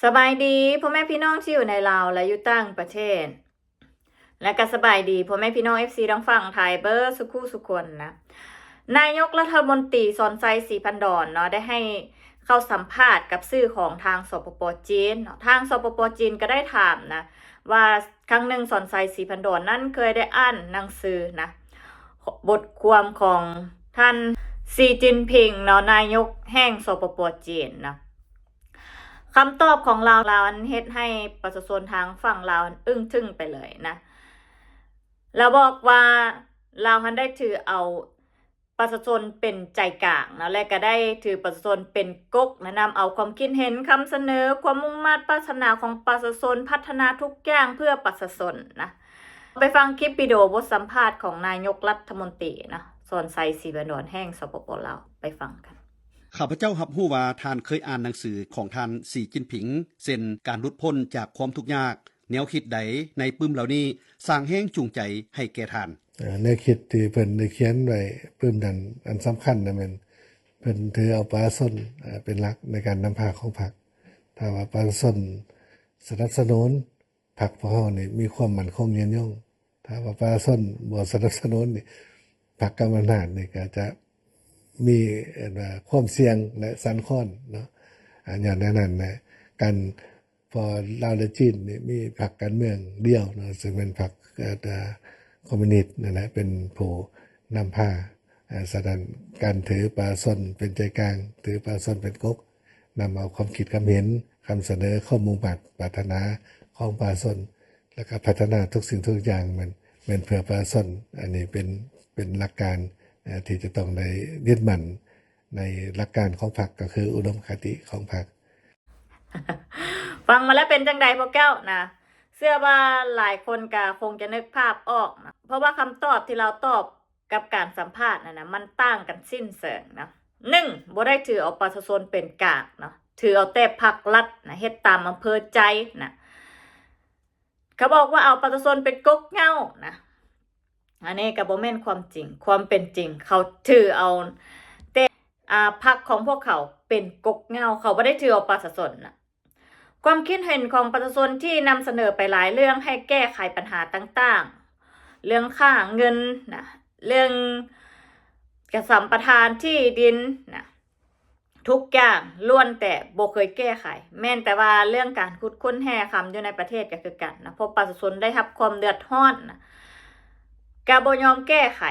ສະບາຍດີພໍ່ແມ່ພີ່ນ້ອງທີ່ຢູ່ໃນລາວ ແລະ ຢູ່ຕ່າງປະເທດ ແລະ ກໍສະບາຍດີພໍ່ແມ່ພີ່ນ້ອງເອັຟຊີທາງຝັ່ງໄທເບິດສູ່ຄູ່ສູ່ຄົນນະ. ນາຍົກລັດຖະມົນຕີ ສອນໄຊ ສີພັນດອນເນາະ ໄດ້ໃຫ້ເຂົ້າສຳພາດກັບສື່ຂອງທາງ ສປປ ຈີນເນາະ. ທາງ ສປປ ຈີນ ກໍໄດ້ຖາມນະ ວ່າຄັ້ງໜຶ່ງ ສອນໄຊ ສີພັນດອນ ນັ້ນເຄີຍໄດ້ອ່ານໜັງສືນະ ບົດຄວາມຂອງທ່ານ ສີຈິນຜິງເນາະ ນາຍົກແຫ່ງ ສປປ ຈີນເນາະ. ຄຳຕອບຂອງລາວ ລາວອັນເຮັດໃຫ້ປະຊາຊົນທາງຝັ່ງລາວອັນອຶ້ງທຶ່ງໄປເລີຍນະ. ລາວບອກວ່າລາວຫັ້ນໄດ້ຖືເອົາປະຊາຊົນເປັນໃຈກາງເນາະ ແລະ ກໍໄດ້ຖືປະຊາຊົນເປັນກົກນະ, ນຳເອົາຄວາມຄິດເຫັນ, ຄຳສະເໜີ, ຄວາມມຸ່ງມາດປາດຖະໜາຂອງປະຊາຊົນ, ພັດທະນາທຸກຢ່າງເພື່ອປະຊາຊົນນະ. ໄປຟັງຄລິບວິດີໂອບົດສຳພາດຂອງນາຍົກລັດຖະມົນຕີນະ ສອນໄຊ ສີພັນດອນ ແຫ່ງ ສປປ ລາວ ໄປຟັງກັນ. ຂ້າພະເຈົ້າຮັບຮູ້ວ່າທ່ານເຄີຍອ່ານໜັງສືຂອງທ່ານ ສີຈິນຜິງ ເຊັ່ນ ການຫຼຸດພົ້ນຈາກຄວາມທຸກຍາກ, ແນວຄິດໃດໃນປຶ້ມເຫຼົ່ານີ້ສ້າງແຮງຈູງໃຈໃຫ້ແກ່ທ່ານ? ເອີ ແນວຄິດທີ່ເພິ່ນໄດ້ຂຽນໄວ້ປຶ້ມນັ້ນ ອັນສຳຄັນນະແມ່ນເພິ່ນຖືເອົາປະຊາຊົນ ເອີ ເປັນຫຼັກໃນການນຳພາຂອງພັກ. ຖ້າວ່າປະຊາຊົນສະໜັບສະໜູນ ພັກພວກເຮົານີ້ມີຄວາມໝັ້ນຄົງຍືນຍົງ. ຖ້າວ່າປະຊາຊົນບໍ່ສະໜັບສະໜູນນີ້ ພັກກຳມະນາດນີ້ກໍຈະມີ ເອີ້ນວ່າ ຄວາມສ່ຽງ ແລະ ສັ່ນຄອນເນາະ. ອາ ຍ້ອນແນວນັ້ນແຫຼະ ການ ເພາະລາວ ແລະ ຈີນນີ້ມີພັກການເມືອງດຽວເນາະ ເຊິ່ງແມ່ນພັກ ເອີ ຄອມມູນິດນັ້ນແຫຼະ ເປັນຜູ້ນຳພາ. ອາ ສະນັ້ນ ການຖືປະຊາຊົນເປັນໃຈກາງ, ຖືປະຊາຊົນເປັນກົກ, ນຳເອົາຄວາມຄິດຄວາມເຫັນ, ຄຳສະເໜີ, ຄວາມມຸ່ງມາດປາດຖະໜາຂອງປະຊາຊົນ ແລ້ວກໍພັດທະນາທຸກສິ່ງທຸກຢ່າງ ແມ່ນ ແມ່ນເພື່ອປະຊາຊົນ. ອັນນີ້ເປັນ ເປັນຫຼັກການ ເອີ ທີ່ຈະຕ້ອງໄດ້ຍຶດໝັ້ນໃນຫຼັກການຂອງພັກ ກໍຄືອຸດົມຄະຕິຂອງພັກ. ຟັງມາແລ້ວເປັນຈັ່ງໃດພວກເຈົ້ານະ? ເຊື່ອວ່າຫຼາຍຄົນກໍຄົງຈະນຶກພາບອອກນະ ເພາະວ່າຄຳຕອບທີ່ລາວຕອບ ກັບການສຳພາດນັ້ນນະ ມັນຕ່າງກັນສິ້ນເຊີງນະ. ໜຶ່ງ ບໍ່ໄດ້ຖືເອົາປະຊາຊົນເປັນກາງເນາະ, ຖືເອົາແຕ່ພັກລັດນະ ເຮັດຕາມອຳເພີໃຈນະ. ເຂົາບອກວ່າເອົາປະຊາຊົນເປັນກົກເຫງົ້ານະ, ອັນນີ້ກໍບໍ່ແມ່ນຄວາມຈິງ. ຄວາມເປັນຈິງ ເຂົາຖືເອົາແຕ່ ອາ ພັກຂອງພວກເຂົາເປັນກົກເຫງົ້າ, ເຂົາບໍ່ໄດ້ຖືເອົາປະຊາຊົນນະ. ຄວາມຄິດເຫັນຂອງປະຊາຊົນທີ່ນຳສະເໜີໄປຫຼາຍເລື່ອງໃຫ້ແກ້ໄຂບັນຫາຕ່າງໆ, ເລື່ອງຄ່າເງິນນະ, ເລື່ອງກະສຳປະທານທີ່ດິນນະ, ທຸກຢ່າງລ້ວນແຕ່ບໍ່ເຄີຍແກ້ໄຂ. ແມ່ນແຕ່ວ່າເລື່ອງການຂຸດຄົ້ນແຮ່ຄຳຢູ່ໃນປະເທດກໍຄືກັນນະ, ເພາະປະຊາຊົນໄດ້ຮັບຄວາມເດືອດຮ້ອນນະ, ກະບໍ່ຍອມແກ້ໄຂ,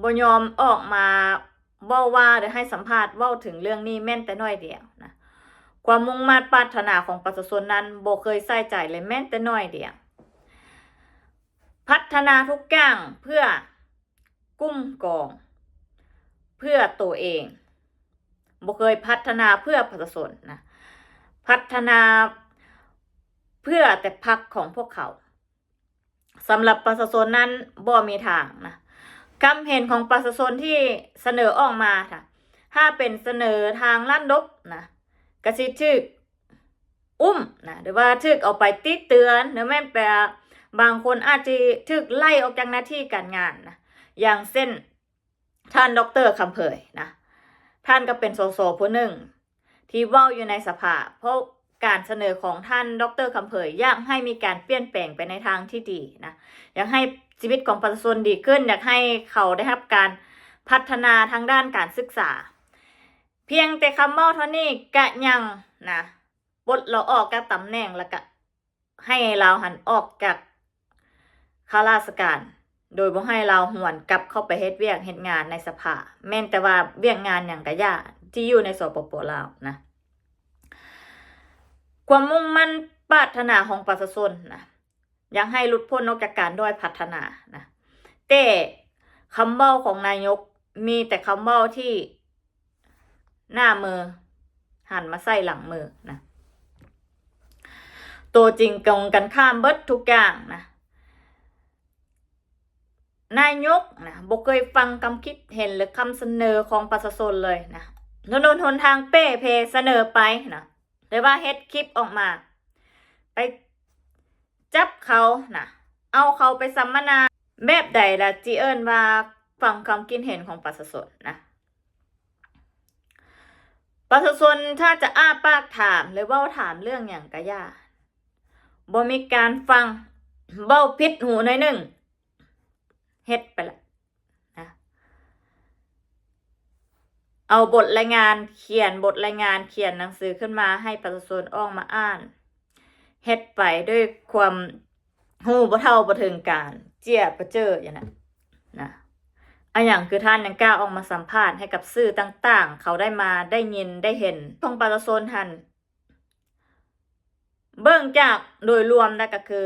ບໍ່ຍອມອອກມາ ເວົ້າວ່າ ຫຼື ໃຫ້ສຳພາດເວົ້າເຖິງເລື່ອງນີ້ແມ່ນແຕ່ໜ້ອຍດຽວນະ. ຄວາມມຸ່ງມາດປາດຖະໜາຂອງປະຊາຊົນນັ້ນບໍ່ເຄີຍໃສ່ໃຈເລີຍແມ່ນແຕ່ໜ້ອຍດຽວ. ພັດທະນາທຸກຢ່າງເພື່ອກຸ້ມກອງ, ເພື່ອໂຕເອງ, ບໍ່ເຄີຍພັດທະນາເພື່ອປະຊາຊົນນະ, ພັດທະນາເພື່ອແຕ່ພັກຂອງພວກເຂົາ. ສຳລັບປະຊາຊົນນັ້ນບໍ່ມີທາງນະ. ຄຳເຫັນຂອງປະຊາຊົນທີ່ສະເໜີອອກມານະ ຖ້າເປັນສະເໜີທາງດ້ານລົບນະ ກະຊິຖືກອຸ້ມນະ ຫຼືວ່າຖືກເອົາໄປຕິເຕືອນ ຫຼືແມ່ນແປ ບາງຄົນອາດຈະຖືກໄລ່ອອກຈາກໜ້າທີ່ການງານນະ. ຢ່າງເຊັ່ນ ທ່ານ ດອກເຕີ ຄຳເຜີຍນະ, ທ່ານກໍເປັນ ສສ ຜູ້ໜຶ່ງທີ່ເວົ້າຢູ່ໃນສະພາ, ເພາະການສະເໜີຂອງທ່ານ ດອກເຕີ ຄຳເຜີຍ ຢາກໃຫ້ມີການປ່ຽນແປງໄປໃນທາງທີ່ດີນະ, ຢາກໃຫ້ຊີວິດຂອງປະຊາຊົນດີຂຶ້ນ, ຢາກໃຫ້ເຂົາໄດ້ຮັບການພັດທະນາທາງດ້ານການສຶກສາ. ພຽງແຕ່ຄຳເວົ້າເທົ່ານີ້ກະຍັງນະ ປົດລາວອອກຈາກຕຳແໜ່ງ ແລ້ວກະ ໃຫ້ລາວຫັ້ນອອກຈາກຂ້າລາຊະການ ໂດຍບໍ່ໃຫ້ລາວຫວນກັບເຂົ້າໄປເຮັດວຽກເຮັດງານໃນສະພາ, ແມ່ນແຕ່ວ່າວຽກງານຫຍັງກະຢ່າ ທີ່ຢູ່ໃນ ສປປ ລາວນະ. ຄວາມມຸ່ງໝັ້ນປາດຖະໜາຂອງປະຊາຊົນນະ ຢາກໃຫ້ຫຼຸດພົ້ນອອກຈາກການດ້ອຍພັດທະນານະ, ແຕ່ຄຳເວົ້າຂອງນາຍົກມີແຕ່ຄຳເວົ້າທີ່ ໜ້າມືຫັນມາໃສ່ຫຼັງມືນະ. ໂຕຈິງກົງກັນຂ້າມເບິດທຸກຢ່າງນະ. ນາຍົກນະ ບໍ່ເຄີຍຟັງຄຳຄິດເຫັນ ຫຼື ຄຳສະເໜີຂອງປະຊາຊົນເລີຍນະ. ຖະໜົນຫົນທາງເປ່ເພສະເໜີໄປນະ ຫຼືວ່າເຮັດຄລິບອອກມາ ໄປ ຈັບເຂົານະ ເອົາເຂົາໄປສຳມະນາ ແບບໃດລະຊິເອີ້ນວ່າຟັງຄວາມຄິດເຫັນຂອງປະຊາຊົນນະ? ປະຊາຊົນຖ້າຈະອ້າປາກຖາມ ຫຼື ເວົ້າຖາມເລື່ອງຫຍັງກະຢ່າ ບໍ່ມີການຟັງ ເວົ້າຜິດຫູໜ້ອຍໜຶ່ງ ເຮັດໄປລະນະ ເອົາບົດລາຍງານ ຂຽນບົດລາຍງານ ຂຽນໜັງສືຂຶ້ນມາໃຫ້ປະຊາຊົນອອກມາອ່ານ ເຮັດໄປດ້ວຍຄວາມຮູ້ບໍ່ເທົ່າບໍ່ເຖິງການ ເຈ້ຍປະເຈີ້ຢູ່ນະ ນະ ອາຫຍັງຄືທ່ານຍັງກ້າອອກມາສຳພາດໃຫ້ກັບສື່ຕ່າງໆ ເຂົາໄດ້ມາໄດ້ຍິນໄດ້ເຫັນ ຂອງປະຊາຊົນຫັ້ນ ເບິ່ງຈາກໂດຍລວມແລ້ວກະຄື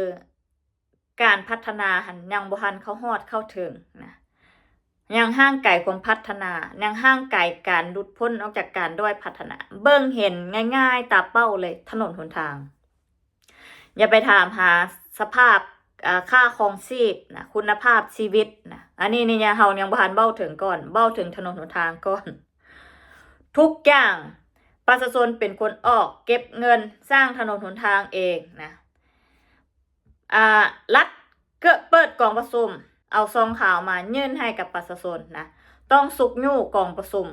ການພັດທະນາຫັ້ນຍັງບໍ່ທັນເຂົ້າຮອດເຂົ້າເຖິງນະ ຍັງຫ່າງໄກຄວາມພັດທະນາ ຍັງຫ່າງໄກການຫຼຸດພົ້ນອອກຈາກການດ້ອຍພັດທະນາ ເບິ່ງເຫັນງ່າຍໆຕາເປົ້າເລີຍ ຖະໜົນຫົນທາງ ຢ່າໄປຖາມຫາສະພາບ ອາ ຄ່າຄອງຊີບນະ ຄຸນນະພາບຊີວິດນະ ອັນນີ້ນີ້ເຮົາຍັງບໍ່ທັນເວົ້າເຖິງກ່ອນ ເວົ້າເຖິງຖະໜົນຫົນທາງກ່ອນ ທຸກຢ່າງປະຊາຊົນເປັນຄົນອອກ ເກັບເງິນ ສ້າງຖະໜົນຫົນທາງເອງນະ ອາ ລັດເກີດເປີດກອງປະຊຸມ ເອົາຊອງຂາວມາຍື່ນໃຫ້ກັບປະຊາຊົນນະ ຕ້ອງຊຸກຍູ້ກອງປະຊຸມ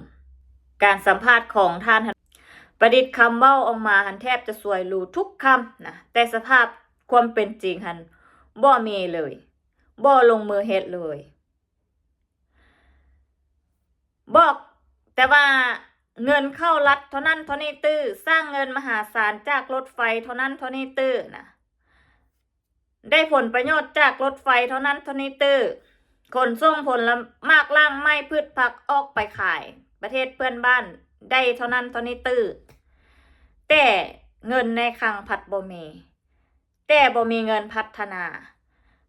ການສຳພາດຂອງທ່ານ ປະດິດຄຳເວົ້າອອກມາຫັ້ນແທບຈະສວຍຫຼູທຸກຄຳນະ ແຕ່ສະພາບຄວາມເປັນຈິງຫັ້ນບໍ່ມີເລີຍ ບໍ່ລົງມືເຮັດເລີຍ ບອກແຕ່ວ່າເງິນເຂົ້າລັດເທົ່ານັ້ນເທົ່ານີ້ຕື້ ສ້າງເງິນມະຫາສານຈາກລົດໄຟເທົ່ານັ້ນເທົ່ານີ້ຕື້ນະ ໄດ້ຜົນປະໂຫຍດຈາກລົດໄຟເທົ່ານັ້ນເທົ່ານີ້ຕື້ ຂົນສົ່ງຜົນລະໝາກລາກໄມ້ພືດຜັກອອກໄປຂາຍປະເທດເພື່ອນບ້ານໄດ້ເທົ່ານັ້ນເທົ່ານີ້ຕື້ ແຕ່ເງິນໃນຄັງພັດບໍ່ມີ ແຕ່ບໍ່ມີເງິນພັດທະນາ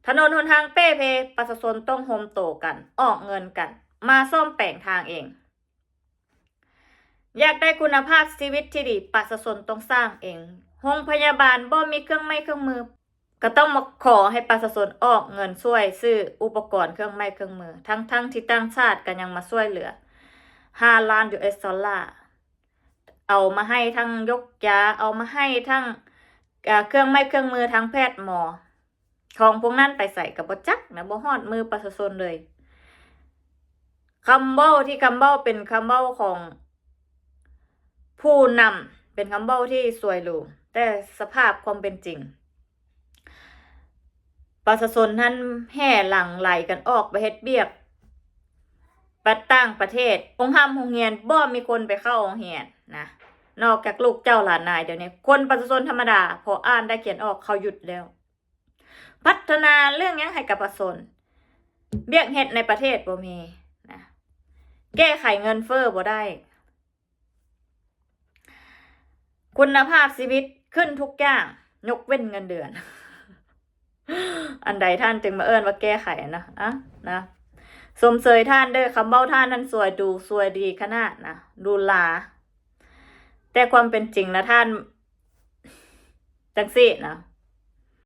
ຖະໜົນຫົນທາງເປ່ເພ ປະຊາຊົນຕ້ອງໂຮມໂຕກັນ ອອກເງິນກັນ ມາສ້ອມແປງທາງເອງ ຢາກໄດ້ຄຸນນະພາບຊີວິດທີ່ດີ ປະຊາຊົນຕ້ອງສ້າງເອງ ໂຮງພະຍາບານບໍ່ມີເຄື່ອງໄມ້ເຄື່ອງມື ກະຕ້ອງມາຂໍໃຫ້ປະຊາຊົນອອກເງິນຊ່ວຍຊື້ອຸປະກອນເຄື່ອງໄມ້ເຄື່ອງມື ທັງໆທີ່ຕ່າງຊາດກະຍັງມາຊ່ວຍເຫຼືອ ຫ້າລ້ານຢູເອັສດອນລາ ເອົາມາໃຫ້ທັງຢົກຢາ ເອົາມາໃຫ້ທັງ ເອີ ເຄື່ອງໄມ້ເຄື່ອງມືທາງແພດໝໍ ຂອງພວກນັ້ນໄປໃສກະບໍ່ຈັກນະ ບໍ່ຮອດມືປະຊາຊົນເລີຍ ຄຳເວົ້າທີ່ຄຳເວົ້າເປັນຄຳເວົ້າຂອງຜູ້ນຳ ເປັນຄຳເວົ້າທີ່ສວຍຫຼູ ແຕ່ສະພາບຄວາມເປັນຈິງ ປະຊາຊົນຫັ້ນແຫ່ຫຼັ່ງໄຫຼກັນອອກໄປເຮັດວຽກປະຕ່າງປະເທດ ໂຮງຮ່ຳໂຮງຮຽນບໍ່ມີຄົນໄປເຂົ້າໂຮງຮຽນນະ ນອກຈາກລູກເຈົ້າຫຼານນາຍ ດຽວນີ້ຄົນປະຊາຊົນທຳມະດາ ພໍອ່ານໄດ້ຂຽນອອກເຂົາຢຸດແລ້ວ ພັດທະນາເລື່ອງຫຍັງໃຫ້ກັບປະຊາຊົນ ວຽກເຮັດໃນປະເທດບໍ່ມີນະ ແກ້ໄຂເງິນເຟີ້ບໍ່ໄດ້ ຄຸນນະພາບຊີວິດຂຶ້ນທຸກຢ່າງ ຍົກເວັ້ນເງິນເດືອນ ອັນໃດທ່ານຈຶ່ງມາເອີ້ນວ່າແກ້ໄຂນະ ອະ ນະ ຊົມເຊີຍທ່ານເດີ້ ຄຳເວົ້າທ່ານນັ້ນສວຍຫຼູ ສວຍດີຂະໜາດນະ ຫຼູຫຼາ ແຕ່ຄວາມເປັນຈິງນະທ່ານ ຈັ່ງຊີ້ນະ